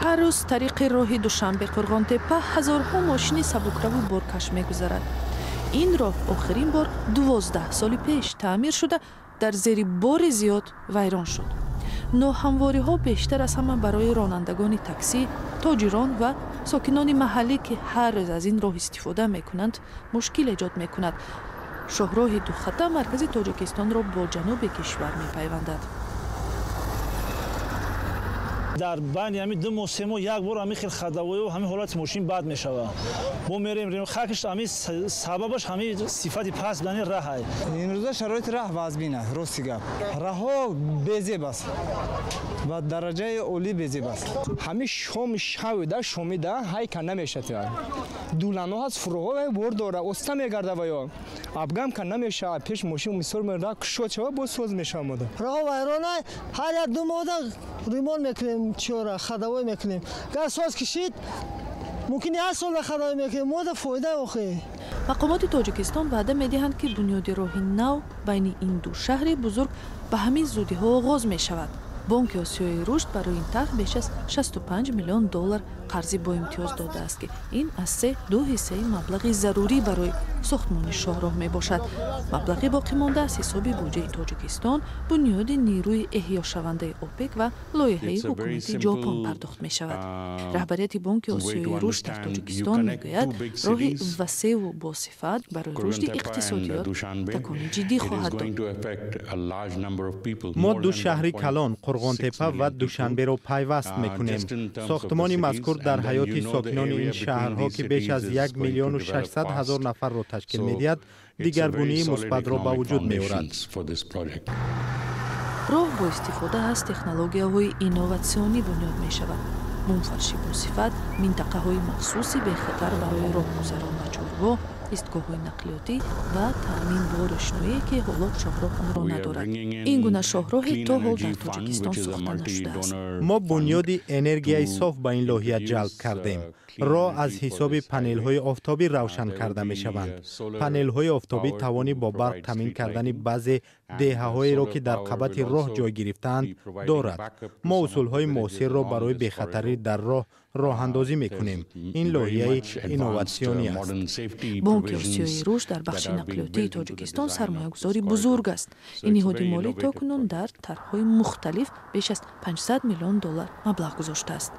Ҳар рӯз тариқи роҳи Душанбе Қурғонтеппа ҳазорҳо мошини сабукраву боркаш мегузарад. Ин роҳ охирин бор 12 соли пеш таъмир шуда, дар зери бори зиёд вайрон шуд. Ноҳамвориҳо бештар аз ҳама барои ронандагони таксӣ, тоҷирон ва сокинони маҳаллӣ, ки ҳар рӯз аз ин роҳ истифода мекунанд, мушкил эҷод мекунад. Шоҳроҳи духата маркази Тоҷикистонро бо ҷануби кишвар мепайвандад. Дар байни ҳамин 2 моҳ, 3 моҳ як бор ҳамин хел ходовой ҳамин ҳолати мошин бад мешавад. Мо мерем, хакш, ҳамин сабабаш ҳамин сифати паст будани раҳай. Имрӯза шароити раҳ вазбин аст. Рости гап, раҳҳо безеб аст ва дараҷаи олӣ безеб аст. Ҳамин шоми шавида шомида ҳайка намешад. Дулано ҳаст, фуроҳо бор дора, оста мегарда ва ё обгон ка намешавад. Пеш мошин мисол раҳ кушод шава, боз соз мешавад мода. Роҳ вайрона, ҳар як 2 моҳда ремонт мекунем, чиёра ходовой мекунем. Гар соз кишид, мумкин як сола ходовой мекунем, мода фоида охе. Мақомоти Тоҷикистон ваъда медиҳанд, ки бунёди роҳи нав байни ин ду шаҳри бузург ба ҳамин зудиҳо оғоз мешавад. Бонки Осиёи рушд барои ин тарҳ беш аз 65 миллион доллар қарзи боимтиёз додааст, ки ин аз се ду ҳиссаи маблағи зарурӣ барои сохтмони шоҳроҳ мебошад. Маблағи боқимонда аз ҳисоби буҷаи Тоҷикистон, бунёди нерӯи эҳёшавандаи ОПЕК ва лоиҳаи ҳукумати Ҷопон пардохт мешавад. Раҳбарияти Бонки Осиёи рушд дар Тоҷикистон мегӯяд, роҳи васеъу босифат барои рушди иқтисодиёт такони ҷиддӣ хоҳад дод. Мо ду шаҳри калон, Қурғонтеппа ва Душанберо, пайваст мекунем. Сохтмони мазкур дар ҳаёти сокинони ин шаҳрҳо, ки беш аз 1 600 000 нафарро ташкил медиҳад, дигаргунии мусбатро ба вуҷуд меорад. Роҳ бо истифода аз технологияҳои инноватсионӣ бунёд мешавад: бумфарши босифат, минтақаҳои махсуси бехатар барои роҳгузарон ва чорво, истгоҳҳои нақлиётӣ ва таъмин бо рӯшноие, ки ҳоло шоҳроҳ онро надорад. Ин гуна шоҳроҳе то ҳол дар Тоҷикистон сохта нашудааст. Мо бунёди энергияи соф ба ин лоиҳа ҷалб кардем. Роҳ аз ҳисоби панелҳои офтобӣ равшан карда мешаванд. Панелҳои офтобӣ тавони бо барқ таъмин кардани баъзе деҳаҳоеро, ки дар қабати роҳ ҷой гирифтаанд, дорад. Мо усулҳои муосирро барои бехатарӣ дар роҳ роҳандозӣ мекунем. Ин лоиҳаи инноватсионӣ аст. Бонки Осиёи рушд дар бахши нақлиётии Тоҷикистон сармоягузори бузург аст. Ин ниҳоди молӣ то кунун дар тарҳҳои мухталиф беш аз 500 миллион доллар маблағ гузоштааст.